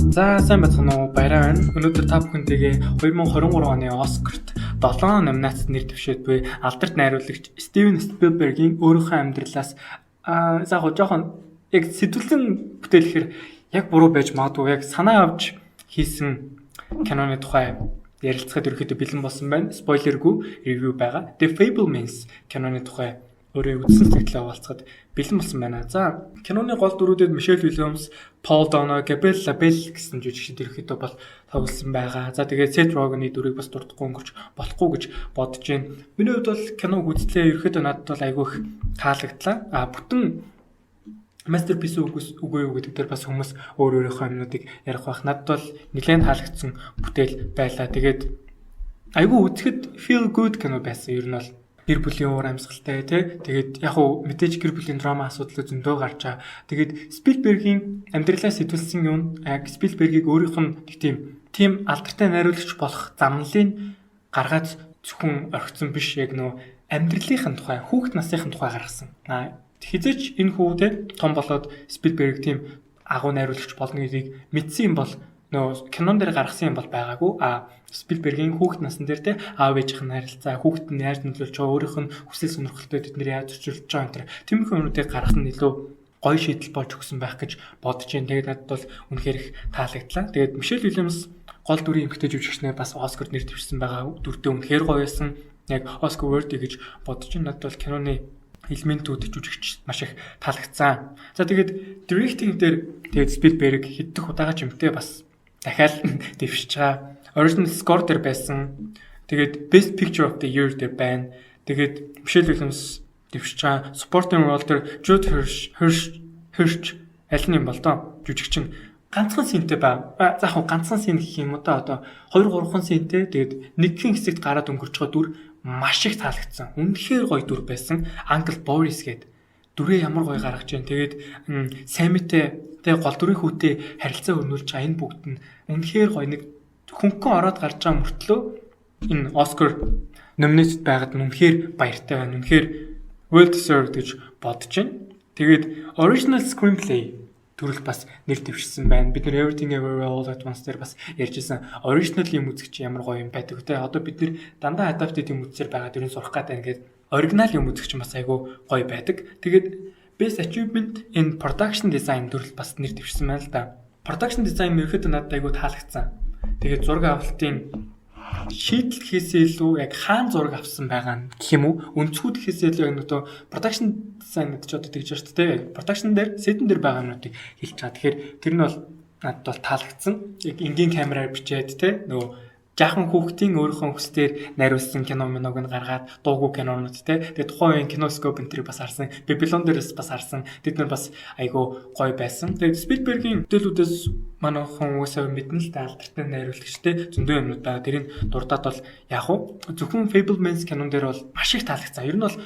За, сайн байцгаана уу? Баяраа байна. Өнөөдөр та бүхэнтэйгээ 2023 оны Оскарт 7 номинацид нэр дэвшээд буй алдарт найруулагч Стивен Спилбергийн өөрийнхөө амьдралаас за яг жоохон яг сэдвлэн бүтээлэхээр яг буруу байж магадгүй, яг санаа авч хийсэн киноны тухай ярилцахад ерөөхдөө бэлэн болсон байна. Spoiler гүй review байгаа. The Fabelmans киноны тухай өөрөө үзсэн сэтгэлээ хуваалцахад бэлэн болсон байна. За, киноны гол дүрүүдэд Мишель Уильямс, Пол Дано, Габриэл Лабель гэсэн жүжигчид ерөөхдөө бол тоглосон байгаа. За, тэгээд Сет Роганы дүрийг бас дурдахгүй өнгөрч болохгүй гэж бодож байна. Миний хувьд бол киног үзлээ, ерөөхдөө надад бол айгүй их таалагдлаа. А бүтэн masterpiece үгүй юу гэдэг дээр бас хүмүүс өөр өөрийнхөө юмнуудыг ярих байх. Надад бол нэлээд таалагдсан бүтээл байлаа. Тэгээд айгүй үзэхэд feel good кино байсан. Ер нь бол гэр бүлийн уур амьсгалтай, тий. Тэгээд яг уу мэдээж гэр бүлийн драма асуудал зөндөө гарч байгаа. Тэгээд Спилбергийн амьдралаа сэдвэлсэн юм, яг Спилбергийг өөрийнх нь нэг тийм алдартай найруулагч болох замналыг гаргаад зөвхөн орхисон биш, яг нөө амьдралынхын тухай, хүүхэд насныхын тухай гаргасан. А хэзээ ч энэ хүү те том болоод Спилберг тийм агуу найруулагч болно гэдгийг мэдсэн юм бол нөө кинон дээр гаргасан юм бол байгаагүй. А Спилбергийн хүүхэд насн дээр те аав ээжийнх нь харилцаа, хүүхэд нь яаж нөлөөлж байгаа, өөрийнх нь хүсэл сонирхолтой тэд нэр яаж зөрчилж байгаа энэ төр. Тиймэрхүү юмнуудыг гаргах нь илүү гоё шийдэл болж өгсөн байх гэж бодож байна. Тэгээд надад бол үнэхээр их таалагдлаа. Тэгээд Мишель Уильямс гол дүрийн эмэгтэй жүжигчнээ бас Оскарт нэр дэвшсэн байгаа. Дүрдээ үнэхээр гоё байсан. Яг Оскар worthy гэж бодож байна. Надад бол киноны элементүүд, жүжигч маш их таалагдсан. За, тэгээд directing дээр тэгээд Спилберг хэдэх удаага ч юмтэй бас дахиад дэвшиж байгаа. Original score дээр байсан. Тэгээд Best Picture of the Year дээр байна. Тэгээд Мишель Уильямс дэвшиж байгаа. Supporting role дээр Jude Hirsch аль нь юм бол доо? Жүжигчин ганцхан scene тэй ба. За, яг ганцхан scene гэх юм уу да, одоо 2 3хан scene тэй. Тэгээд нэгхэн хэсэгт гараад өнгөрч байгаа дүр маш их таалагдсан. Үнэхээр гоё дүр байсан. Uncle Boris гэдэг дүрээ ямар гоё гаргаж байна. Тэгээд Самитэй тэг гол дүрийн хүүтэй харилцаа өрнүүлж байгаа энэ бүгд нь үнэхээр гоё. Нэг хөнгөн ороод гарч байгаа мөртлөө энэ Оскар nominated байгаад нь үнэхээр баяртай байна. Үнэхээр well deserved гэж бодож байна. Тэгээд original screenplay төрөл бас нэр дэвшсэн байна. Бид нэр Everything Everywhere All at Once дээр бас ярьжсэн, original юм үзэх чи ямар гоё юм байдаг те. Одоо бид нэр дандаа adapted юм үзсээр байгаа, дөрөв сурах гэдэг, ингээд оригинал юм үзэх чинь бас айгүй гоё байдаг. Тэгээд Best Achievement in Production Design төрөл бас нэр дэвшсэн байна л да. Production design ерөөхдөө надад айгүй таалагдсан. Тэгээд зураг авалтын шийдэл гэхээсээ илүү яг хаан зураг авсан байгаа нь гэх юм уу? Өнцгүүд гэхээсээ илүү яг нөгөө production design гэдэг чи одоо тэгж байна шүү дээ. Production дээр, set эн дээр байгаа юмнуудыг хэлж байгаа. Тэгэхээр тэр нь бол надад бол таалагдсан. Яг энгийн камераар бичээд те нөгөө жаахан хүүхдийн өөрийнхөө хүслээр найруулсан кино миног нь гаргаад, дуугүй кинонууд те. Тэгээ тухайн үеийн Kinoscope энэ тэрийг бас харсан. Babylon дээрээс бас харсан. Тэд нар бас айгүй гоё байсан. Тэгээд Спилбергийн бүтээлүүдээс манай хүн угаасаа мэднэ л да, алдартай найруулагч те, зөндөө юмнууд байгаа. Тэрийг дурдаад бол яг уу зөвхөн Fabelmans кинон дээр бол маш их таалагдсан. Ер нь бол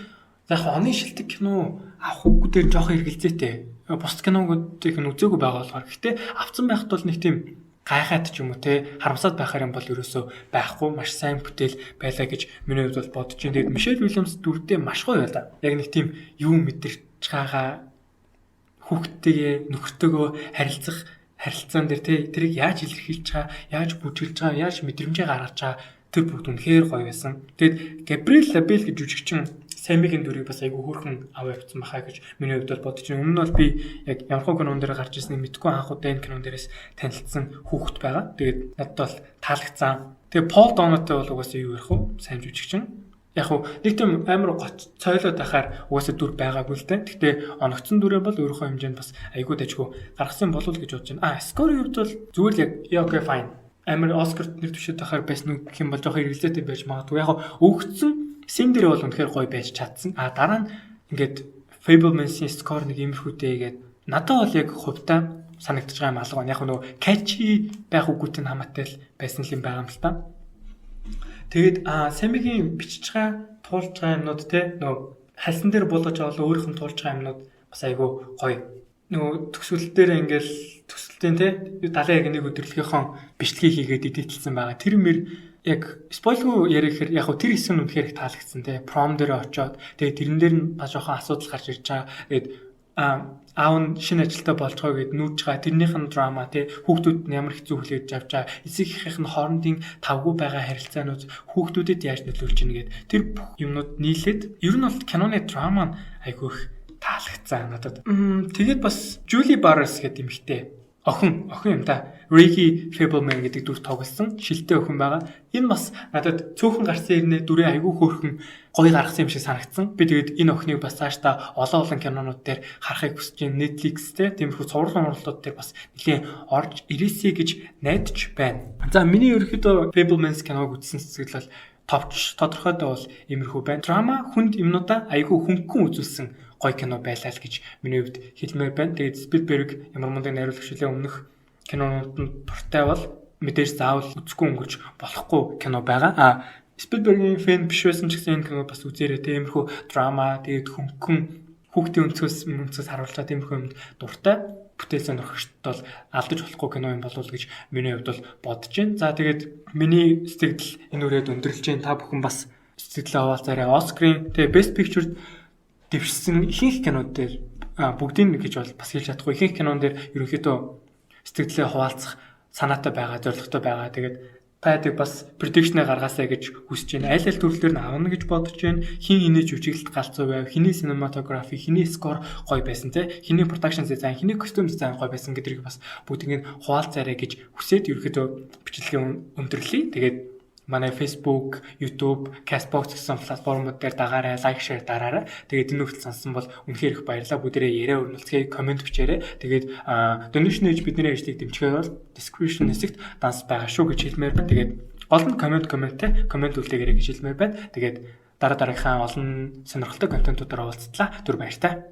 яг оны шилдэг кино авах үгүй дээр жоох эргэлзээтэй. Бусд киногуудыг нь үзээгүй байгаа болохоор. Гэхдээ авцсан байхад бол нэг тийм гайхаад ч юм уу те харамсаад байхаар юм бол ерөөсөө байхгүй, маш сайн бүтээл байлаа гэж миний хувьд бол бодож байна. Тэгээд Мишель Уильямс дүрдээ маш гоё байлаа. Яг нэг тийм юм мэдэрч байгаа, хүүхдтэйгээ, нөхөртөөгөө харилцах харилцаан дээр те тэрийг яаж илэрхийлж байгаа, яаж бүжиглж байгаа, яаж мэдрэмжээ гаргаж байгаа, тэр бүгд үнэхээр гоё байсан. Тэгээд Габриэл Лабель гэж жүжигчин Самигийн дүрийг бас айгүй хөөрхөн аваа явцсан бахаа гэж миний хувьд бол бодож байна. Өмнө нь бол би яг ямар хөө кинон дээр гарч ирснийг мэдэхгүй, анх удаа энэ кинон дээрээс танилцсан хүүхэд байгаа. Тэгээд надад бол таалагдсан. Тэгээд Пол Донотой бол угаасаа юу ярих вэ? Сайн жүжигчин. Яг хуу нэг тийм амар гоц цойлоод байхаар угаасаа дүр байгаагүй л дээ. Гэхдээ оногцсон дүрээ бол өөрийнхөө хэмжээнд бас айгүй дажгүй гаргасан болов уу гэж бодож байна. А score ын хувьд бол зүгээр л яг okay, fine, амар Оскарт нэр дэвшээд байхаар байсан уу гэх юм бол жоохон эргэлзээтэй байж магадгүй. Яг өгцөн scene дээр бол үнэхээр гоё байж чадсан. А дараа нь ингээд Fabelmans-ийн score нэг иймэрхүүтэй гээд надад бол яг хувьдаа санагдаж байгаа юм алга байна. Яг нөгөө catchy байх үгүйтэй нь хамаатай л байсан юм байгаа юм л та. Тэгээд Самигийн бичиж байгаа, туулж байгаа юмнууд те, нөгөө хальсан дээр буулгаж байгаа, өөрийнх нь туулж байгаа юмнууд бас айгүй гоё. Нөгөө төгсгөл дээр ингээл төсөлтийн те 70 яг нэг өдөрлөгийнхөө бичлэгийг хийгээд edit элсэн байгаа. Тэр мэр яг spoil гүй ярихээр яг хөө тэр хэсэг нь үнэхээр их таалагдсан те. Prom дээр очиод, тэгээд тэрэн дээр нь бас жоохон асуудал гарч ирж байгаа. Тэгээд аав нь шинэ ажилтаа болж байгаа гэд нүүж байгаа тэрнийх нь драма тий, хүүхдүүд нь ямар хэцүү хүлээж авч байгаа, эцэг эхийнх нь хоорондын тавгүй байгаа харилцаанууд хүүхдүүдэд яаж нөлөөлж ийн гээд тэр бүх юмнууд нийлээд ер нь бол киноны драма нь айгүй их таалагдсан надад. Тэгээд бас Julie Butters гэдэг эмэгтэй охин юм та. Reggie Fabelman гэдэг дүр тоглосон шилтэй охин байгаа. Энэ бас надад цөөхөн гарсан ирнэ дүрээ айгүй хөөрхөн гоё гаргасан юм шиг санагдсан. Би тэгээд энэ охиныг бас цаашдаа олон олон кинонууд дээр харахыг хүсэж байна. Netflix те, тиймэрхүү цуврал мурлууд дээр бас нэлээн орж ирээсэй гэж найдаж байна. За, миний ерөөхдөө Fabelmans киног үзсэн сэтгэл бол товч тодорхойдоо бол иймэрхүү байна. Драма, хүнд юмнуудаа айгүй хөнгөн үзүүлсэн гоё кино байлаа л гэж миний хувьд хэлмээр байна. Тэгээд Spielberg ямар мундаг найруулагч үлээ, өмнөх кинонууд нь дуртай бол мэдээж заавал үзэхгүй өнгөрч болохгүй кино байгаа. А Spielberg-ийн fan биш байсан ч гэсэн энэ кино бас үзээрэй. Тиймэрхүү драма, тэгээд хөнгөн хүүхдийн өнцгөөс харуулж байгаа тиймэрхүү юмд дуртай бүтээл сонирхогчдод бол алдаж болохгүй кино юм болов уу гэж миний хувьд бол бодож байна. За, тэгээд миний сэтгэгдэл энэ үрээд өндөрлөж байна. Та бүхэн бас сэтгэлээ хуваалцаарай. Оскарын тэгээ Best Picture дэвшсэн ихэнх кинод дээр, бүгдийг гэж бол бас хэлж чадахгүй, ихэнх кинон дээр ерөнхийдөө сэтгэлдээ хуваалцах санаатай байгаа, зорилготой байгаа. Тэгээд та ядыг бас prediction-ээ гаргаасай гэж хүсэж байна. Аль аль төрлөөр нь авна гэж бодож байна. Хэн хэний жүжиглэлт галзуу байв, хэний cinematography, хэний score гоё байсан те, хэний production design, хэний costume design гоё байсан гэдгийг бас бүгдийг нь хуваалцаарай гэж хүсээд ерөнхийдөө бичлэгээ өндөрлөе. Тэгээд манай Facebook, YouTube, Castbox гэсэн платформуд дээр дагаарай, like, share дараарай. Тэгээд энэ хүртэл сонссон бол үнэхээр их баярлалаа. Бүгдээрээ яриа өрнөлцгээе, comment бичээрэй. Тэгээд donation хийж бидний ажлыг дэмжихээр бол description хэсэгт данс байгаа шүү гэж хэлмээр байна. Тэгээд гол нь comment үлдээгээрэй гэж хэлмээр байна. Тэгээд дараа дараагийнхаа олон сонирхолтой контентуудаар уулзтлаа. Түр баяртай.